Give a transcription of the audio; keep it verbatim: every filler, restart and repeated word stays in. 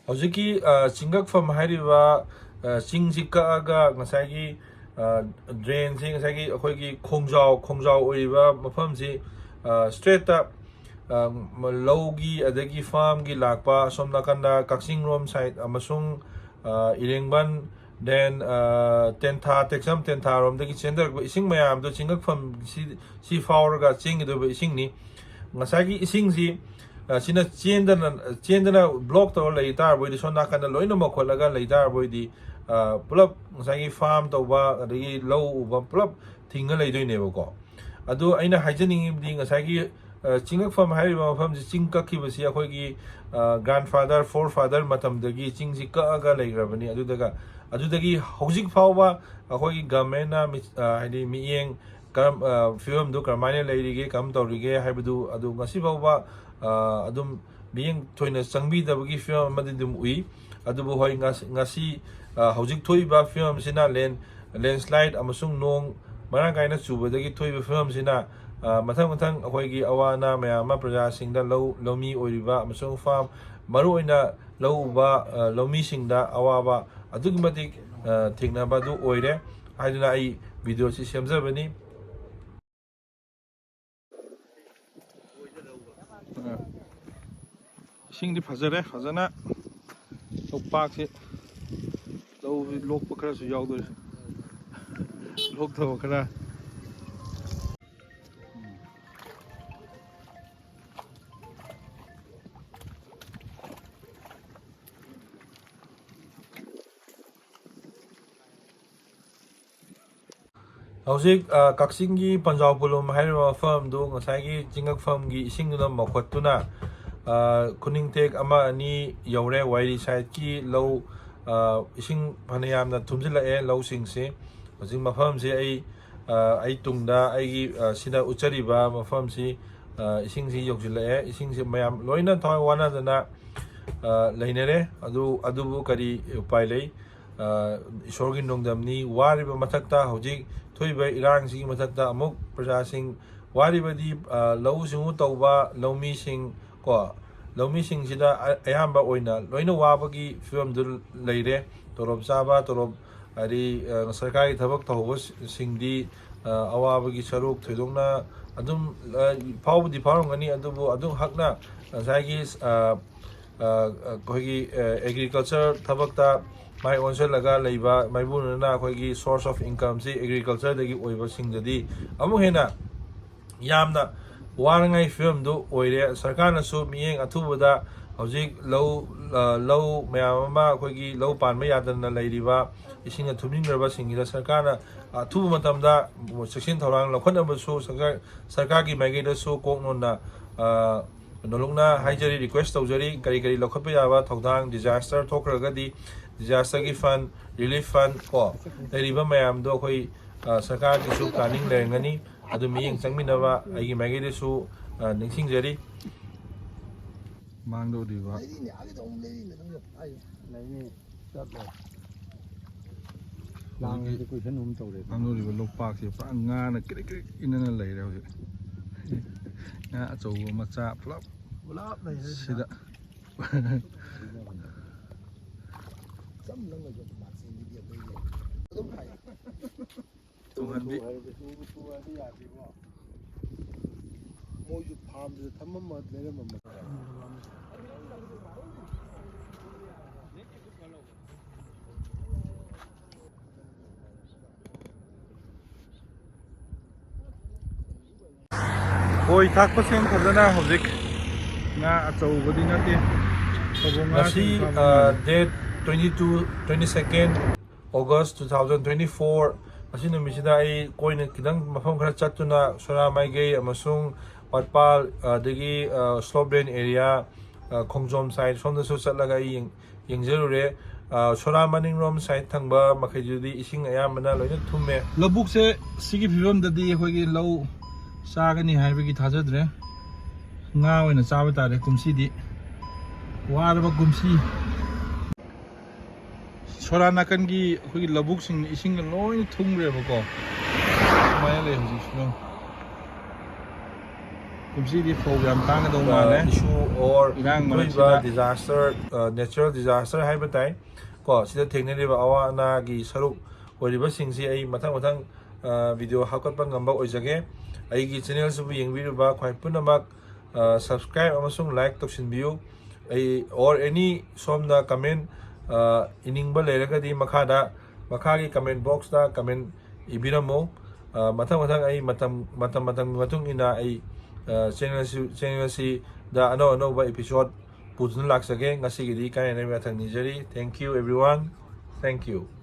ꯍꯧꯖꯤꯛꯀꯤ, ꯑ, ꯆꯤꯡꯒꯛꯐꯝ ꯍꯥꯏꯔꯤꯕ, ꯑ, ꯆꯤꯡꯁꯤ ꯀꯛꯑꯒ ꯉꯁꯥꯏꯒꯤ, ꯑ, drainꯁꯤ, ꯉꯁꯥꯏꯒꯤ ꯑꯩꯈꯣꯏꯒꯤ ꯈꯣꯡꯖꯥꯎ, ꯈꯣꯡꯖꯥꯎ ꯑꯣꯏꯔꯤꯕ ꯃꯐꯝꯁꯤ, ꯑ, straightꯇ, ꯑ, ꯂꯧꯒꯤ ꯑꯗꯒꯤ farmꯒꯤ ꯂꯥꯛꯄ ꯑꯁꯣꯝ ꯅꯥꯀꯟꯗ ꯀꯛꯆꯤꯡ ꯔꯣꯝ side ꯑꯃꯁꯨꯡ, ꯑ, ꯏꯔꯦꯡꯕꯟ, then, ꯑ, ꯇꯦꯟꯊꯥ, ꯇꯦꯛꯁꯝ ꯇꯦꯟꯊꯥꯔꯣꯝꯗꯒꯤ ꯆꯦꯟꯊꯔꯛꯄ ꯏꯁꯤꯡ ꯃꯌꯥꯝꯗꯣ ꯆꯤꯡꯒꯛꯐꯝ ꯁꯤ, ꯁꯤ ꯐꯥꯎꯔꯒ ꯆꯦꯟꯒꯗꯧꯕ ꯏꯁꯤꯡꯅꯤ꯫ ꯉꯁꯥꯏꯒꯤ ꯏꯁꯤꯡꯁꯤ, ꯑ, ꯁꯤꯅ ꯆꯦꯟꯗꯅ, ꯆꯦꯟꯗꯅ block ꯇꯧꯔ ꯂꯩ ꯇꯥꯔꯕꯣꯏꯗꯤ, ꯁꯣꯝ ꯅꯥꯀꯟꯗ ꯂꯣꯏꯅ ꯃꯧꯈꯠꯂꯒ ꯂꯩ ꯇꯥꯔꯕꯣꯏꯗꯤ, ꯑ, ꯄꯨꯂꯞ ꯉꯁꯥꯏꯒꯤ farm ꯇꯧꯕ ꯑꯗꯒꯤ ꯂꯧ ꯎꯕ ꯄꯨꯂꯞ ꯊꯤꯡꯉ ꯂꯩꯗꯣꯏꯅꯦꯕꯀꯣ꯫ ꯑꯗꯨ ꯑꯩꯅ ꯍꯥꯏꯖꯅꯤꯡꯉꯤꯕꯗꯤ ꯉꯁꯥꯏꯒꯤ, ꯑ, ꯆꯤꯡꯉꯛꯐꯝ ꯍꯥꯏꯔꯤꯕ ꯃꯐꯝꯁꯤ ꯆꯤꯡ ꯀꯛꯈꯤꯕꯁꯤ ꯑꯩꯈꯣꯏꯒꯤ, ꯑ, grandfather, forefather ꯃꯇꯝꯗꯒꯤ ꯆꯤꯡꯁꯤ ꯀꯛꯑꯒ ꯂꯩꯈ꯭ꯔꯕꯅꯤ꯫ ꯑꯗꯨꯗꯒ, ꯑꯗꯨꯗꯒꯤ ꯍꯧꯖꯤꯛ ꯐꯥꯎꯕ ꯑꯩꯈꯣꯏꯒꯤ governmentꯅ ꯃꯤ-, ꯑ, ꯍꯥꯏꯗꯤ ꯃꯤꯠꯌꯦꯡ ꯀꯔꯝ, ꯑ, ꯐꯤꯕꯝꯗꯨ ꯀꯔꯝꯍꯥꯏꯅ ꯂꯩꯔꯤꯒꯦ, ꯀꯔꯝ ꯇꯧꯔꯤꯒꯦ ꯍꯥꯏꯕꯗꯨ ꯑꯗꯨ ꯉꯁꯤ ꯐꯥꯎꯕ, ꯑ, ꯑꯗꯨꯝ ꯃꯤꯠꯌꯦꯡ ꯊꯣꯏꯅ ꯆꯪꯕꯤꯗꯕꯒꯤ ꯐꯤꯕꯝ ꯑꯃꯗꯤ ꯑꯗꯨꯝ ꯎꯏ꯫ ꯑꯗꯨꯕꯨ ꯍꯣꯏ, ꯉꯁꯤ, ꯉꯁꯤ, ꯑ, ꯍꯧꯖꯤꯛ ꯊꯣꯛꯏꯕ ꯐꯤꯕꯝ ꯑꯁꯤꯅ land, landslide ꯑꯃꯁꯨꯡ ꯅꯣꯡ ꯃꯔꯥꯡ ꯀꯥꯏꯅ ꯆꯨꯕꯗꯒꯤ ꯊꯣꯛꯏꯕ ꯐꯤꯕꯝ ꯑꯁꯤꯅ, ꯑ, ꯃꯊꯪ ꯃꯊꯪ ꯑꯩꯈꯣꯏꯒꯤ ꯑꯋꯥ ꯑꯅꯥ ꯃꯌꯥꯝ ꯑꯃ ꯄ꯭ꯔꯖꯥꯁꯤꯡꯗ, ꯂꯧ, ꯂꯧꯃꯤ ꯑꯣꯏꯔꯤꯕ ꯑꯃꯁꯨꯡ farm, ꯃꯔꯨꯑꯣꯏꯅ ꯂꯧ ꯎꯕ, ꯑ, ꯂꯧꯃꯤꯁꯤꯡꯗ ꯑꯋꯥꯕ ꯑꯗꯨꯛꯀꯤ ꯃꯇꯤꯛ, ꯑ, ꯊꯦꯡꯅꯕ ꯑꯗꯨ ꯑꯣꯏꯔꯦ꯫ ꯍꯥꯏꯗꯨꯅ ꯑꯩ videoꯁꯤ ꯁꯦꯝꯖꯕꯅꯤ꯫ ꯏꯁꯤꯡꯗꯤ ꯐꯖꯔꯦ, ꯐꯖꯅ ꯂꯧꯄꯥꯛꯁꯤ ꯂꯧ ꯂꯣꯛꯄ ꯈꯔꯁꯨ ꯌꯥꯎꯗꯣꯔꯦ, ꯂꯣꯛꯇꯕ ꯈꯔ꯫ ꯍꯧꯖꯤꯛ, ꯑ, ꯀꯛꯆꯤꯡꯒꯤ ꯄꯟꯖꯥꯎ ꯄꯣꯂꯨꯝ ꯍꯥꯏꯔꯤꯕ ꯃꯐꯝꯗꯨ ꯉꯁꯥꯏꯒꯤ ꯆꯤꯡꯉꯛꯐꯝꯒꯤ ꯏꯁꯤꯡꯗꯨꯅ ꯃꯧꯈꯠꯇꯨꯅ, ꯑ, ꯈꯨꯅꯤꯡꯇꯦꯛ ꯑꯃ ꯑꯅꯤ ꯌꯧꯔꯦ꯫ ꯋꯥꯏꯔꯤ sideꯀꯤ ꯂꯧ, ꯑ, ꯏꯁꯤꯡ ꯐꯅꯌꯥꯝꯅ ꯊꯨꯝꯖꯤꯜꯂꯛꯑꯦ ꯂꯧꯁꯤꯡꯁꯤ꯫ ꯍꯧꯖꯤꯛ ꯃꯐꯝꯁꯤ ꯑꯩ, ꯑ, ꯑꯩ ꯇꯨꯡꯗ ꯑꯩꯒꯤ, ꯑ, ꯁꯤꯗ ꯎꯠꯆꯔꯤꯕ ꯃꯐꯝꯁꯤ, ꯑ, ꯏꯁꯤꯡꯁꯤ ꯌꯧꯁꯤꯜꯂꯛꯑꯦ꯫ ꯏꯁꯤꯡꯁꯤ ꯃꯌꯥꯝ ꯂꯣꯏꯅ ꯊꯋꯥꯏ ꯋꯥꯅꯗꯅ, ꯑ, ꯂꯩꯅꯔꯦ꯫ ꯑꯗꯨ, ꯑꯗꯨꯕꯨ ꯀꯔꯤ ꯎꯄꯥꯏ ꯂꯩ? ꯑ, ꯏꯁꯣꯔꯒꯤ ꯅꯣꯡꯗꯝꯅꯤ꯫ ꯋꯥꯔꯤꯕ ꯃꯊꯛꯇ, ꯍꯧꯖꯤꯛ ꯊꯣꯛꯏꯕ ꯏꯔꯥꯡꯁꯤꯒꯤ ꯃꯊꯛꯇ ꯑꯃꯨꯛ ꯄ꯭ꯔꯖꯥꯁꯤꯡ ꯋꯥꯔꯤꯕꯗꯤ, ꯑ, ꯂꯧꯎ ꯁꯤꯡꯎ ꯇꯧꯕ ꯂꯧꯃꯤꯁꯤꯡ ꯀꯣ, ꯂꯧꯃꯤꯁꯤꯡꯁꯤꯗ ꯑ-, ꯑꯌꯥꯝꯕ ꯑꯣꯏꯅ ꯂꯣꯏꯅ ꯋꯥꯕꯒꯤ ꯐꯤꯕꯝꯗꯨ ꯂꯩꯔꯦ꯫ ꯇꯣꯂꯣꯞ ꯆꯥꯕ, ꯇꯣꯂꯣꯞ, ꯍꯥꯏꯗꯤ, ꯑ, ꯁꯔꯀꯥꯔꯒꯤ ꯊꯕꯛ ꯇꯧꯍꯧꯕꯁꯤꯡꯗꯤ, ꯑ, ꯑꯋꯥꯕꯒꯤ ꯁꯔꯨꯛ ꯊꯣꯏꯗꯣꯛꯅ ꯑꯗꯨꯝ, ꯑ, ꯐꯥꯎꯕꯗꯤ ꯐꯥꯎꯔꯝꯒꯅꯤ, ꯑꯗꯨꯕꯨ ꯑꯗꯨꯝ ꯍꯛꯅ ꯉꯁꯥꯏꯒꯤ, ꯑ, ꯑ, ꯑꯩꯈꯣꯏꯒꯤ, ꯑ, agriculture ꯊꯕꯛꯇ ꯃꯥꯏ ꯑꯣꯟꯁꯤꯜꯂꯒ ꯂꯩꯕ ꯃꯥꯏꯄꯨꯅꯅ ꯑꯩꯈꯣꯏꯒꯤ source of incomeꯁꯤ agricultureꯗꯒꯤ ꯑꯣꯏꯕꯁꯤꯡꯗꯗꯤ ꯑꯃꯨꯛ ꯍꯦꯟꯅ ꯌꯥꯝꯅ ꯋꯥꯅꯉꯥꯏ ꯐꯤꯕꯝꯗꯨ ꯑꯣꯏꯔꯦ꯫ ꯁꯔꯀꯥꯔꯅꯁꯨ ꯃꯤꯠꯌꯦꯡ ꯑꯊꯨꯕꯗ ꯍꯧꯖꯤꯛ ꯂꯧ, ꯑ, ꯂꯧ ꯃꯌꯥꯝ ꯑꯃ ꯑꯩꯈꯣꯏꯒꯤ ꯂꯧ ꯄꯥꯟꯕ ꯌꯥꯗꯅ ꯂꯩꯔꯤꯕ, ꯏꯁꯤꯡꯅ ꯊꯨꯝꯖꯤꯟꯈ꯭ꯔꯕꯁꯤꯡꯁꯤꯗ ꯁꯔꯀꯥꯔꯅ ꯑꯊꯨꯕ ꯃꯇꯝꯗ ꯆꯦꯛꯁꯤꯟ ꯊꯧꯔꯥꯡ ꯂꯧꯈꯠꯅꯕꯁꯨ ꯁꯔꯀꯥꯔ, ꯁꯔꯀꯥꯔꯒꯤ ꯃꯥꯏꯀꯩꯗꯁꯨ ꯀꯣꯛ ꯅꯣꯟꯅ, ꯑ, ꯅꯣꯂꯨꯛꯅ ꯍꯥꯏꯖꯔꯤ, request ꯇꯧꯖꯔꯤ꯫ ꯀꯔꯤ ꯀꯔꯤ ꯂꯧꯈꯠꯄ ꯌꯥꯕ ꯊꯧꯗꯥꯡ, disaster ꯊꯣꯛꯈ꯭ꯔꯒꯗꯤ disasterꯒꯤ fund, relief fund ꯀꯣ, ꯂꯩꯔꯤꯕ ꯃꯌꯥꯝꯗꯣ ꯑꯩꯈꯣꯏ, ꯑ, ꯁꯔꯀꯥꯔꯒꯤꯁꯨ planning ꯂꯩꯔꯝꯒꯅꯤ꯫ ꯑꯗꯨ ꯃꯤꯠꯌꯦꯡ ꯆꯪꯃꯤꯟꯅꯕ ꯑꯩꯒꯤ ꯃꯥꯏꯀꯩꯗꯁꯨ, ꯑ, ꯅꯤꯡꯁꯤꯡꯖꯔꯤ꯫ ꯃꯥꯡꯗꯧꯔꯤꯕ ꯂꯩꯅꯤ, ꯆꯠꯂꯣ꯫ ꯂꯥꯡꯗꯤ ꯀꯨꯏꯁꯟ ꯑꯃ ꯇꯧꯔꯦ꯫ ꯃꯥꯡꯗꯧꯔꯤꯕ ꯂꯣꯛꯄꯥꯛꯁꯦ ꯄꯨꯔꯥ ꯉꯥꯅ ꯀ꯭ꯔꯤꯛ ꯀ꯭ꯔꯤꯛ ꯏꯟꯅꯅ ꯂꯩꯔꯦ ꯍꯧꯖꯤꯛ꯫ ꯉꯥ ꯑꯆꯧꯕ ꯃꯆꯥ ꯄꯨꯂꯞ ꯄꯨꯂꯞ ꯂꯩꯔꯦ ꯁꯤꯗ꯫ ꯁꯤꯗ꯫ ꯇꯨꯡꯍꯟꯕꯤ꯫ ꯃꯣꯏꯁꯨ farmꯗꯨꯗ ꯊꯝꯃꯝꯃ ꯂꯩꯔꯝꯃꯝꯃ꯫ ꯈꯣꯏ ꯊꯥꯛꯄꯁꯤꯡ ꯐꯖꯅ ꯍꯧꯖꯤꯛ ꯉꯥ ꯑꯆꯧꯕꯗꯤ ꯅꯠꯇꯦ꯫ ꯐꯕꯧ ꯉꯥ ꯉꯁꯤ, ꯁꯤꯡ ꯐꯥꯕ ꯑ, ꯃꯥꯜꯂꯦ꯫ Date twenty two, twenty second August two thousand twenty four, ꯉꯁꯤ ꯅꯨꯃꯤꯠꯁꯤꯗ ꯑꯩ ꯀꯣꯏꯅ ꯈꯤꯇꯪ ꯃꯐꯝ ꯈꯔ ꯆꯠꯇꯨꯅ ꯁꯣꯔꯥ ꯃꯥꯏꯒꯩ ꯑꯃꯁꯨꯡ ꯄꯠꯄꯥꯜ, ꯑꯗꯒꯤ, ꯑ, slope land area, ꯑ, ꯈꯣꯡꯖꯣꯝ side ꯁꯣꯝꯗꯁꯨ ꯆꯠꯂꯒ ꯑꯩ ꯌꯦꯡ-, ꯌꯦꯡꯖꯔꯨꯔꯦ꯫ ꯑ, ꯁꯣꯔꯥ ꯃꯅꯤꯡꯔꯣꯝ side ꯊꯪꯕ ꯃꯈꯩꯗꯨꯗꯤ ꯏꯁꯤꯡ ꯑꯌꯥꯝꯕꯅ ꯂꯣꯏꯅ ꯊꯨꯝꯃꯦ꯫ ꯂꯧꯕꯨꯛꯁꯦ ꯁꯤꯒꯤ ꯐꯤꯕꯝꯗꯗꯤ ꯑꯩꯈꯣꯏꯒꯤ ꯂꯧ ꯆꯥꯒꯅꯤ ꯍꯥꯏꯕꯒꯤ ꯊꯥꯖꯗ꯭ꯔꯦ꯫ ꯉꯥ ꯑꯣꯏꯅ ꯆꯥꯕ ꯇꯥꯔꯦ ꯀꯨꯝꯁꯤꯗꯤ꯫ ꯋꯥꯔꯕ ꯀꯨꯝꯁꯤ꯫ ꯁꯣꯔꯥ ꯅꯥꯀꯟꯒꯤ ꯑꯩꯈꯣꯏꯒꯤ ꯂꯧꯕꯨꯛꯁꯤꯡ ꯏꯁꯤꯡꯅ ꯂꯣꯏꯅ ꯊꯨꯝꯈ꯭ꯔꯦꯕꯀꯣ꯫ ꯑꯗꯨꯃꯥꯏꯅ ꯂꯩ ꯍꯧꯖꯤꯛ ꯐꯤꯕꯝ꯫ ꯀꯨꯝꯁꯤꯗꯤ ꯐꯧ ꯌꯥꯝ ꯇꯥꯡꯒꯗꯧ ꯃꯥꯜꯂꯦ꯫ ꯏꯁꯨ ꯑꯣꯔ ꯏꯔꯥꯡ ꯊꯣꯛꯏꯕ ꯃꯔꯛꯁꯤꯗ꯫ ꯗꯤꯖꯥꯁꯇꯔ, ꯅꯦꯆꯔꯦꯜ ꯗꯤꯖꯥꯁꯇꯔ ꯍꯥꯏꯕ ꯇꯥꯏ ꯀꯣ, ꯁꯤꯗ ꯊꯦꯡꯅꯔꯤꯕ ꯑꯋꯥ ꯑꯅꯥꯒꯤ ꯁꯔꯨꯛ ꯑꯣꯏꯔꯤꯕꯁꯤꯡꯁꯤ ꯑꯩ ꯃꯊꯪ ꯃꯊꯪ ꯚꯤꯗꯤꯑꯣ ꯍꯥꯞꯀꯠꯄ ꯉꯝꯕ ꯑꯣꯏꯖꯒꯦ꯫ ꯑꯩꯒꯤ ꯆꯦꯅꯦꯜꯁꯤꯕꯨ ꯌꯦꯡꯕꯤꯔꯤꯕ ꯈ꯭ꯋꯥꯏ ꯄꯨꯝꯅꯃꯛ ꯁꯕꯁꯀ꯭ꯔꯥꯏꯕ ꯑꯃꯁꯨꯡ ꯂꯥꯏꯛ ꯇꯧꯁꯤꯟꯕꯤꯌꯨ꯫ ꯑꯩ ꯑꯣꯔ ꯑꯦꯅꯤ ꯁꯣꯝꯅ ꯀꯃꯦꯟ ꯏꯅꯤꯡꯕ ꯂꯩꯔꯒꯗꯤ ꯃꯈꯥꯗ, ꯃꯈꯥꯒꯤ ꯀꯃꯦꯟ ꯕꯣꯛꯁꯇ ꯀꯃꯦꯟ ꯏꯕꯤꯔꯝꯃꯨ꯫ ꯃꯊꯪ ꯃꯊꯪ ꯑꯩ ꯃꯇꯝ ꯃꯇꯝ ꯃꯇꯝꯒꯤ ꯃꯇꯨꯡ ꯏꯟꯅ ꯑꯩ ꯆꯦꯅꯦꯜꯁꯤ ꯆꯦꯅꯦꯜꯁꯤꯗ ꯑꯅꯧ ꯑꯅꯧꯕ ꯏꯄꯤꯁꯣꯠ ꯄꯨꯗꯨꯅ ꯂꯥꯛꯆꯒꯦ꯫ ꯉꯁꯤꯒꯤꯗꯤ ꯀꯥꯏꯅꯅꯕ ꯌꯥꯊꯪ ꯅꯤꯖꯔꯤ꯫ Thank you everyone. Thank you.